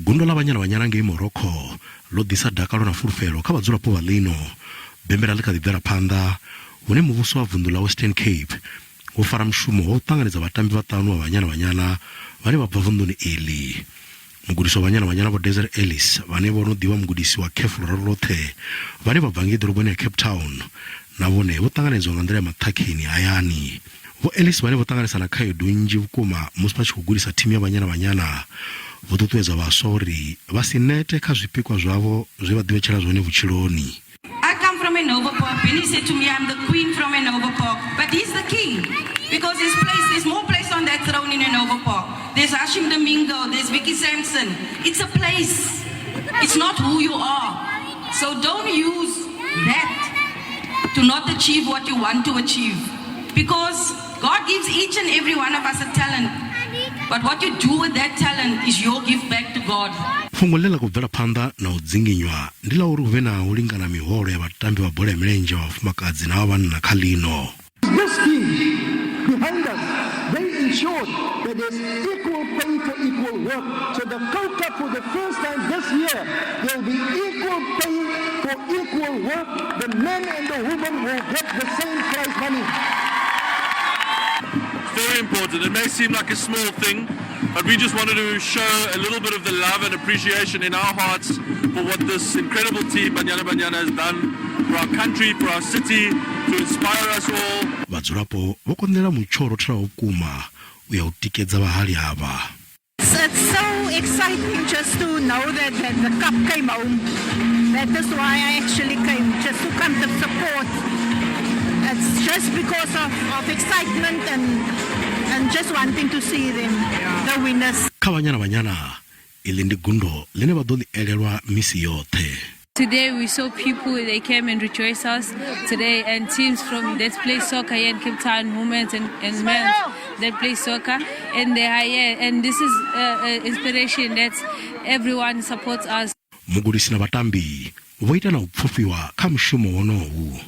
Gundo ḽa Banyana Banyana ngei Morocco ḽo ḓisa dakalo na fulufhelo kha vhadzulapo vha ḽino bembela ḽi kha ḓi bvela phanḓa hune muvhuso wa vunḓu ḽa Western Cape wo fara mushumo wa u ṱanganedza vhatambi vhaṱanu vha Banyana Banyana vhane vha bva vunḓuni iḽi. Mugudisi wa Banyana Banyana Vho Desiree Ellis vhane vho no ḓi vha mugudisi wa CAF luraru lwoṱhe vhane vha bva ngei ḓoroboni ya Cape Town na vhone vho ṱanganedzwa nga nḓila ya maṱhakheni hayani. Vho Ellis vhane vho ṱanganesa na khaedu nnzhi vhukuma musi vha tshi khou gudisa thimu ya Banyana Banyana vho ṱuṱuwedza vhaswa uri vha si nete kha zwipikwa zwavho zwe vha ḓivhetshela zwone vhutshiloni. I come from Hanover Park. Benny said to me, I'm the queen from Hanover Park. But he's the king because his place, there's more place on that throne in Hanover Park. There's Haashim Domingo, there's Vicky Sampson. It's a place. It's not who you are. So don't use that to not achieve what you want to achieve. Because God gives each and every one of us a talent. But what you do with that talent is your gift back to God. Fhungo ḽine ḽa khou bvela phanḓa na u dzinginywa ndi ḽa uri hu vhe na u lingana miholo ya vhatambi vha bola ya milenzhe vha vhafumakadzi na vha vhanna kha ḽino. This team behind us, they ensured that there's equal pay for equal work. So the COCA for the first time this year, there will be equal pay for equal work. The men and the women will get the same prize money. Very important. It may seem like a small thing, but we just wanted to show a little bit of the love and appreciation in our hearts for what this incredible team, Banyana Banyana, has done for our country, for our city, to inspire us all. Vhadzulapo vho konḓelela mutsho wo rotholaho vhukuma u ya u tikedza vhahali avha. It's so exciting just to know that the cup came home. That is why I actually came, just to come to support. It's just because of excitement and just wanting to see them, the winners. Kha Banyana Banyana, iḽi ndi gundo ḽine vha ḓo ḽi elelwa misi yoṱhe. Today we saw people, they came and rejoiced us today, and teams from that play soccer here in Cape Town, women and men that play soccer, and they are here. And this is inspiration that everyone supports us. Mugudisi na vhatambi vho ita na u pfufhiwa kha mushumo wonowu.